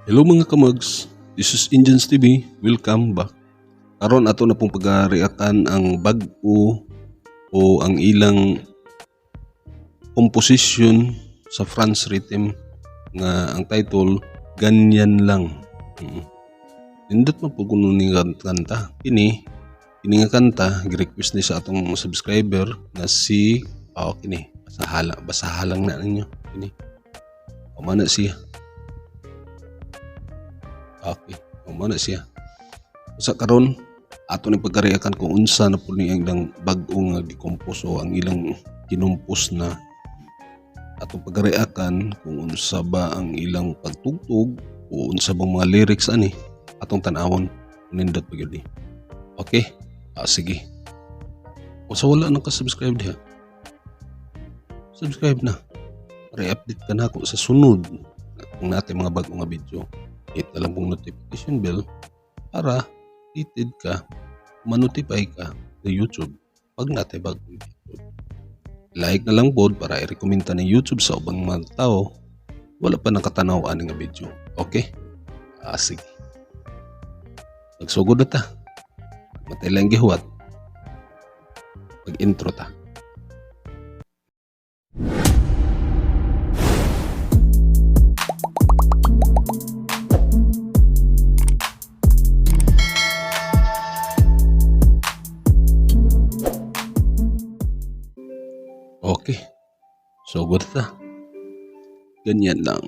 Hello mga kamags, this is Indians TV, welcome back. Karon ato na pong pag-reactan ang bag-o o ang ilang composition sa Franz Rhythm nga ang title "Ganyan Lang". Nindot man po kuno ni kanta. Kini kini nga kanta gi-request ni sa atong subscriber na si, oh, kini basahala basahalang na ninyo kini. Mao na siya. Okay, mao na siya. Sa karon ato ni pagka-reactan kung unsa na po ni ang ilang bag-o nga gi-compose o ang ilang kinumpos na atong pagka-reactan kung unsa ba ang ilang pagtugtog o unsa bang mga lyrics ani atong tan-awon, nindot pa gyud ni. Okay? Ah, sige. Kung sa wala nang ka-subscribe diha, subscribe na. Para i-update ka na ako sa sunod kung natin mga bago nga video. Hit na lang pong notification bell para updated ka, ma-notify ka sa YouTube pag natin bagong video. Like na lang pod para i-recommend ni YouTube sa ubang mga tao wala pa nakatanaw ani nga video. Okay? Ah, sige. Nagsugod na ta. Matay lang gihuwat. Pag-intro ta. Okay. Sugod ta. "Ganyan Lang".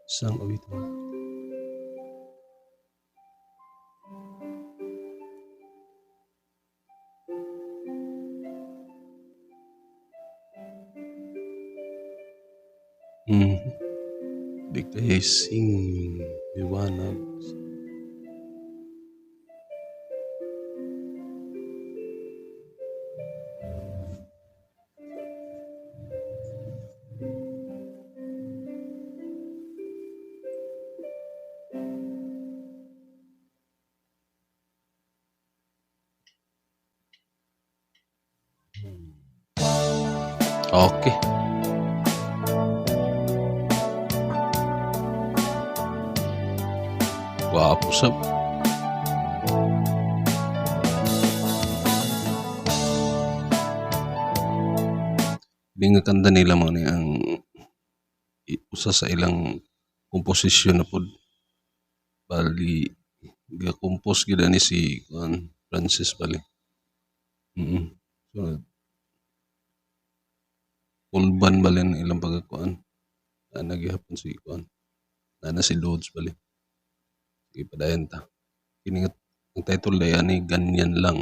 Isang awitin. Di kaya sing liwanag. Okay. Gwapo sab. Kini nga kanta nila mao ni ang usa sa ilang komposisyon na pod. Bali ga-compose gyud ani si kuan Francis bali. So full band bali ang ilang pagkakuan. Naa gihapon si kuan. Naa na si Dodge bali. Sige, padayon ta. Kini nga ang title day ani "Ganyan Lang".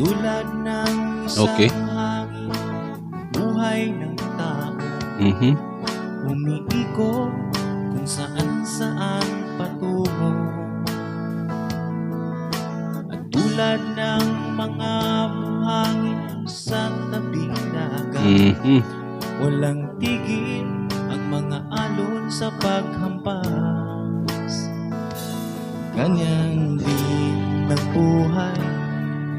Tulad ng isang hangin, buhay ng tao, umiikot kung saan saan patungo. At tulad ng mga buhangin sa tabing dagat, walang tigil ang mga alon sa paghampas. Ganyan din ang buhay,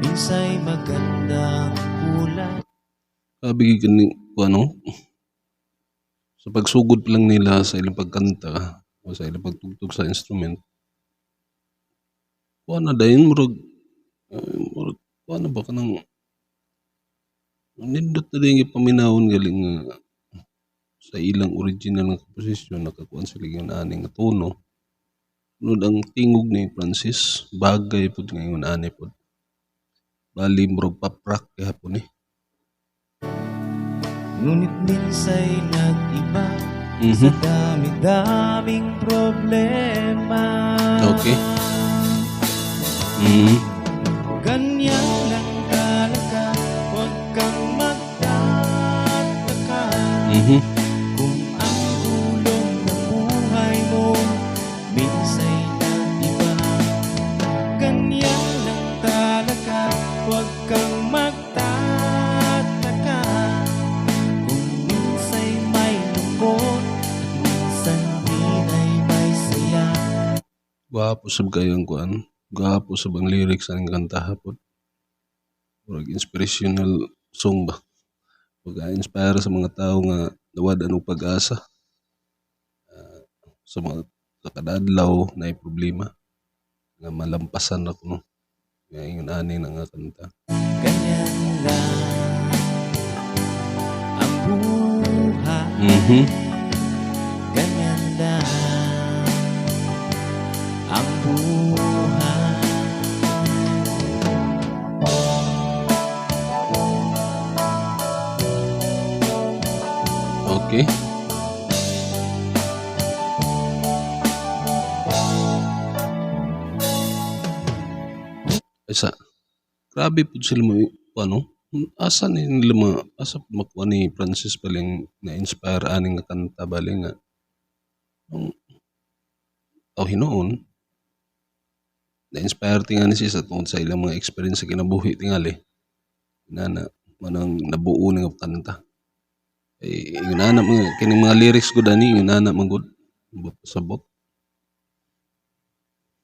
minsa'y magandang kulay. Sabi kani kuan, no? Sa pagsugod pa lang nila sa ilang pagkanta o sa ilang pagtugtog sa instrument, kuan na dayon, murag kuan na ba, kanang nindot na dayon gipaminawon gali nga sa ilang original nga komposisyon nakakuan sila ingon ani nga tono. Sunod ang tingog ni Francis bagay pud nga ingon ani pud. Bali murag pop rock gihapon ni. Ngunit minsa'y nag-iba sa dami-daming problema. Ganyan lang talaga, huwag kang magtataka kung ang gulong ng buhay mo minsa'y nag-iba. Ganyan lang talaga, huwag kang magtataka kung minsa'y may lungkot. Gwapo sab kayo ang kuan. Gwapo sab ang lyrics aning kanta pod. Murag inspirational song ba. Pagka-inspire sa mga tao nga nawad-an og pag-asa sa mga sa kada adlaw naay problema nga malampasan ra kuno nga ingon ani na nga kanta. Ganyan lang ang buhay. Ganyan lang ang buhay. Okay. Isa, grabe pud sila mo ano, asa ni nila ma asa pud makuha ni Francis baling na-inspire ani nga kanta bali nga ang aw hinuon na-inspire tingali siya sa tungod sa ilang mga experience sa kinabuhi tingali nana manang nabuo ni nga kanta. Kay ingon ana mga kining mga lyrics gud ani ingon ana man gud sabot.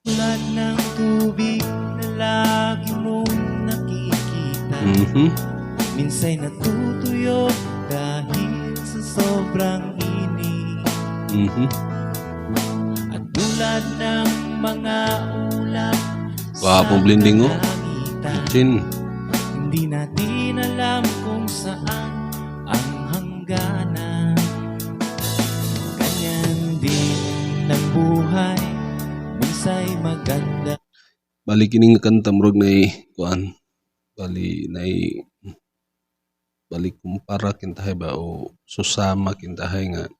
Tulad ng tubig na lagi mong nakikita, minsa'y natutuyo dahil sa sobrang init. At tulad ng mga ulap sa Gwapong blending, oh. kalangitan, Chin. hindi natin alam kung saan ang hangganan. Ganyan din ang buhay, minsa'y maganda. Bali kini nga kanta murag nay kuan, bali nay bali kumpara kintahay ba o susama kintahay nga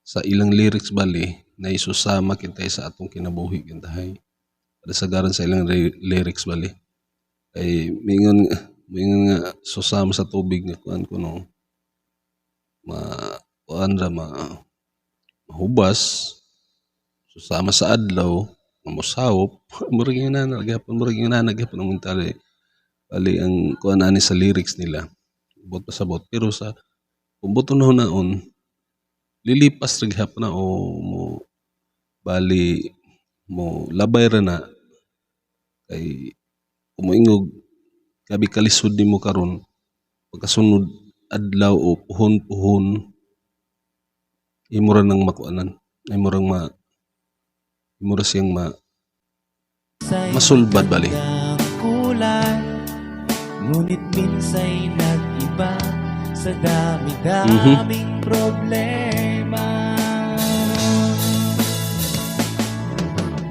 sa ilang lyrics bali nay susama kintahay sa atong kinabuhi kintahay. Kasagaran sa ilang lyrics bali. Kay mingon nga susama sa tubig nga kuan kuno ma kuan ra ma mahubas, susama sa adlaw nga mosawop. Murag ingana gihapon, murag ingana gihapon ang mentale. Bali ang kuan ani sa lyrics nila buot pasabot, pero sa kung buot hunaon lilipas ra gihapon na o mo bali mo labay ra na kay kung moingog grabe kalisod nimo karon, pagkasunod adlaw o puhon-puhon imo ra nang makuanan, imo rang ma imo ra siyang ma Minsa'y masulbad bali. magandang kulay, ngunit minsa'y nag-iba sa dami-daming problema.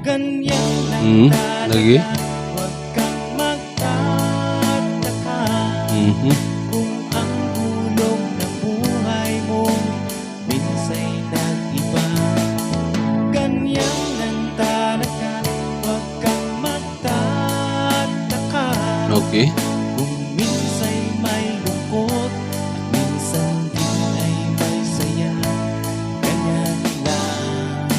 Ganyan lang talaga, Lagi. huwag kang magtataka kung ang gulong ng buhay mo minsa'y nag-iba. Ganyan lang talaga, huwag kang magtataka kung minsa'y may lungkot at minsan din ay may saya. Ganyan lang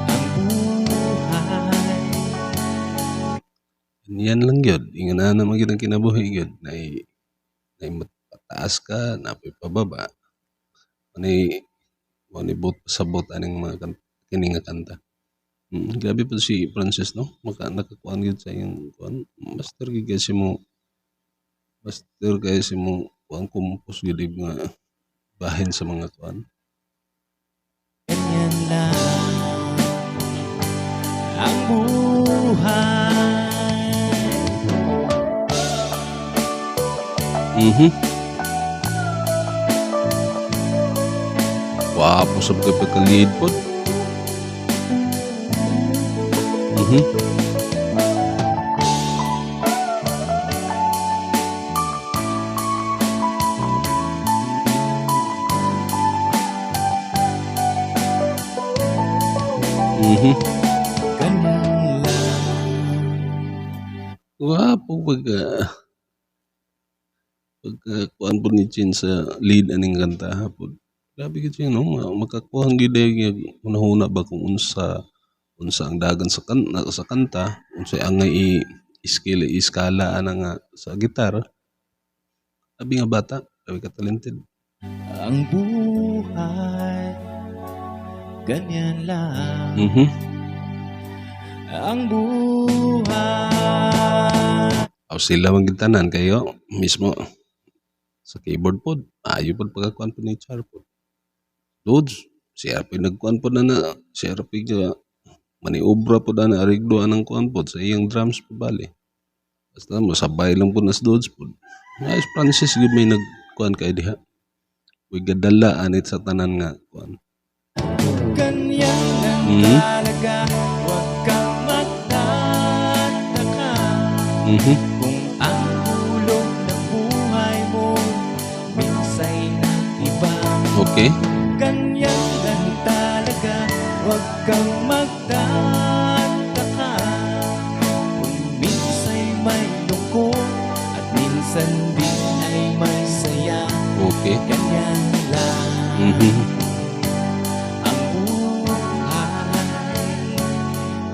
ang buhay. Yan lang gyud, ingana man gyud ang kinabuhi gyud, naay pataas ka, naa poy pababa. Mao ni buot pasabot aning mga kini nga kanta. Grabe pud si Francis, no, maka nakakuan gyud sa iyang kuan, master gyud kay si mo, master kay si mo kuan, compose gyud og mga bahin sa mga kuan. Ganyan lang ang buhay. Gwapo sab kay pagka-lead pod. Ganyan lang. Gwapo pagka kuan pod ni Chin sa lead aning kanta pod. Grabe gyud siya, no, makakuha gyud hunahuna ba kung unsa unsa ang dagan sa kanta, unsay angay i-scale, iskala ana nga sa gitara. Labi nga bata, grabe ka talented. Ang buhay, ganyan lang. Ang buhay. Aw sila man gid tanan kayo mismo sa keyboard pod. Ayo pod pagkakuan pod ni Char pod. Dudes, siya pa nagkuan pod na na, siya ra pa maniobra pod ana arigdo anang kuan pod sa iyang drums pa bali. Basta mo sabay lang pod nas Dudes pod. Nice Francis gyud may nagkuan kay diha. Uy gadala anit sa tanan nga kuan. Ganyan lang talaga. Huwag kang magtataka kung ang hulog ng buhay mo minsa'y nag-iba. Ganyan lang talaga. Huwag kang magtataka kung minsa'y may lungkot at minsan din ay may saya. Ganyan lang ang buhay.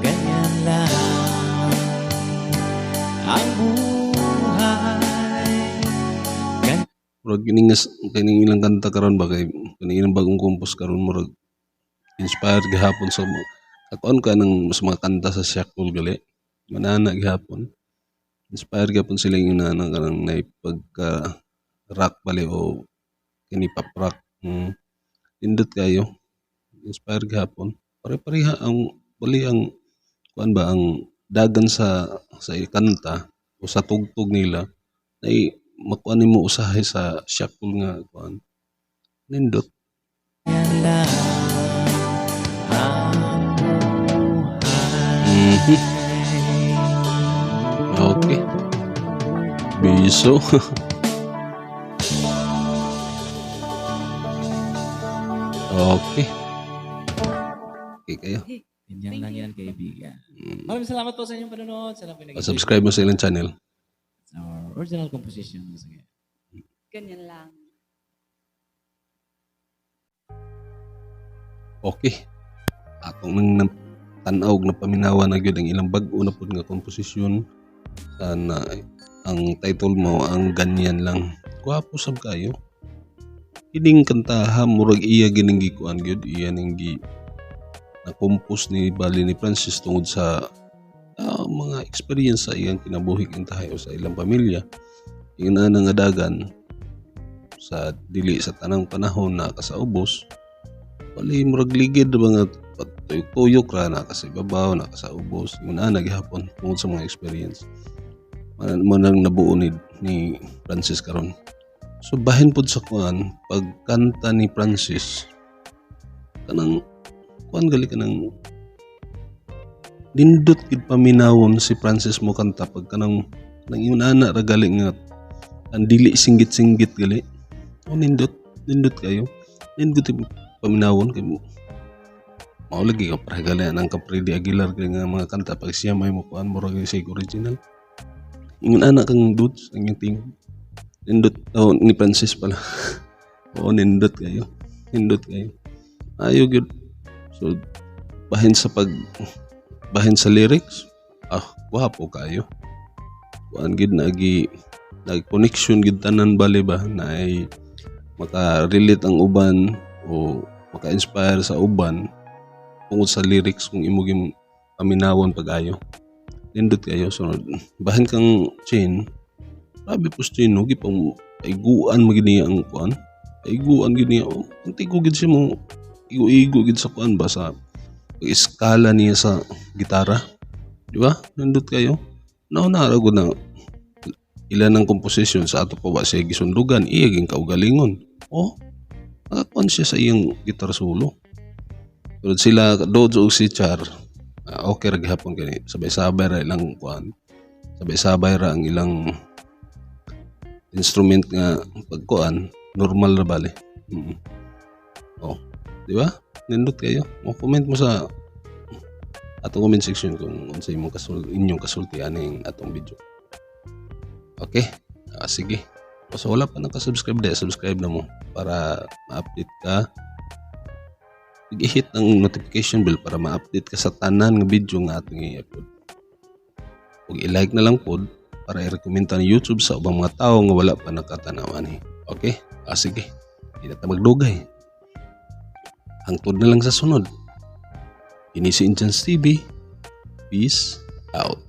Ganyan lang ang buhay. Murag kini nga kining ilang kanta karon ba kay kining ilang bagong compose karon murag inspired gihapon sa kakuan ka ng mas mga kanta sa Siakul gali. Manana gihapon. Inspired gihapon sila yung inana kanang naipagka rock bali o kini pop rock. Nindot kayo. Inspired gihapon. Pare-pareha ang bali ang kuan ba ang dagan sa kanta o sa tugtog nila ay makuan nimo usahay sa Siakul nga kuan. Nindot. Ganyan lang ang buhay. Okay. Biso. Okay. Okay kayo. Ganyan Thank lang you. yan, kaibigan. Maraming salamat po sa inyong panonood. Sana po nag-enjoy Subscribe mo sa ilang channel.. It's our original composition. Sige. Ganyan lang. Okay. Atong nang tan-aw na paminawa na gyud ang ilang bag-o na pud nga komposisyon sana ang title mo ang Ganyan Lang. Gwapo sab kayo. Kining kantaha murag iya gining gikuan gyud, iya ning gi na compose ni bali ni Francis tungod sa mga experience sa iyang kinabuhi intahay o sa ilang pamilya. Ingon ana nga dagan sa dili sa tanang panahon na kasaubos bali murag ligid ba nga patuyok-tuyok ra na kasi babaw na sa ubos. Ingon ana gihapon tungod sa mga experience man mo nang nabuo ni Francis karon. So bahin pod sa kuan pagkanta ni Francis kanang kuan gali kanang nindot gid paminawon si Francis mo kanta pag kanang kanang ingon ana ra gali nga ang dili singgit-singgit gali. O nindot, nindot kayo, nindot yung paminawon kay mao lagi ka para gali ang Kapredi Aguilar kay nga mga kanta pag siya may mukuan murag siya original. Ingon ana kang dudes ang iyong tingog nindot. Oh, ni Francis pala. Oo, nindot kayo, nindot kayo, ayo gyud. So bahin sa pag bahin sa lyrics, ah, gwapo kayo. Kuan gid nagi nag connection gid tanan bali ba na ay maka-relate ang uban o maka-inspire sa uban tungod sa lyrics kung imo gyud paminawon pag-ayo. Nindot kayo. So bahin kang Chin, grabe po si Chin, no? Gipang paiguan mo gid niya ang kuan, paiguan gid niya. Oh, ang tigo gid siya mo igo-igo gid sa kuan ba sa pag-iskala niya sa gitara, di ba? Nindot kayo. Nauna ra gud na ilan ang komposisyon sa ato pa wa siya gisundugan iya ging kaugalingon. Oh, nakakuan siya sa iyang gitar solo. Pero sila Dojo ug si Char, ah, okay ra gihapon kini, sabay-sabay ra ilang kuan, sabay-sabay ra ang ilang instrument nga pagkuan, normal ra bali. Oh, di ba? Nindot kayo. Mo comment mo sa atong comment section kung unsay imong inyong kasulti aning atong video. Okay, ah, sige. So wala pa naka-subscribe de, subscribe na mo para ma-update ka. I-hit ang notification bell para ma-update ka sa tanan nga video nga atong i-upload. Ug i-like na lang pod para i-recommend ta ni YouTube sa ubang mga tao nga wala pa nakatanaw ani. Okay? Ah, sige. Di na ta magdugay. Hangtod na lang sa sunod. Ini si Inchance TV. Peace out.